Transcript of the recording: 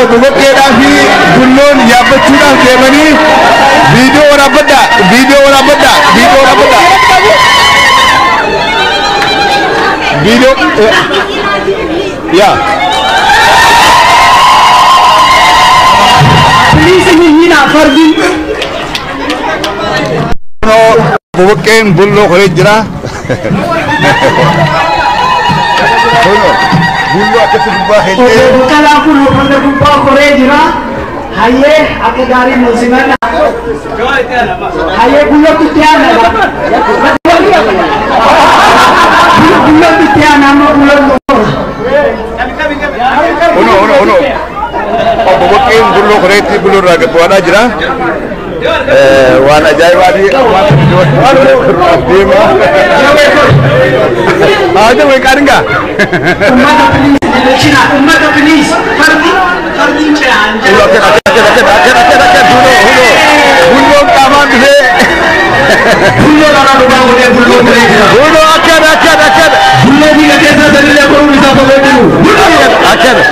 Obbo fi Bulloon yaabbachuudhaaf deemanii viidiyoo waraabbadhaa, viidiyoo waraabbadhaa, viidiyoo waraabbadhaa. Viidiyoo yaa. Please hin fardi. Obbo Boqqeen Bulloo koree jira. Bulloo akkatti gubbaa Obbo keenyee. Baqqalaa kun uffata gubbaa koree jira. Hayyee akka gaarii nu simanna. Hayyee guyyootti itti aana. Guyyootti itti aana amma guyyoon Ono ono ono. Obbo Boqqeen Bulloo koreetti Bulloo irraa gad bu'aadhaa jira. Waan ajaa'ibaati. Waan deema. Haa jedhu qaadingaa. Ummata please election ummata please fardi fardi ce'an Bulloo jira. akkana akkana akkana akkana akkana akkana bulloo bulloo bulloon qaamaan dhufee. Bulloo karaa dhugaa godhee bulloo godhee jira. Bulloo akkana akkana akkana. Bulloo biyya keessaa sanillee koruun isaa fagoo jiru. Akkana.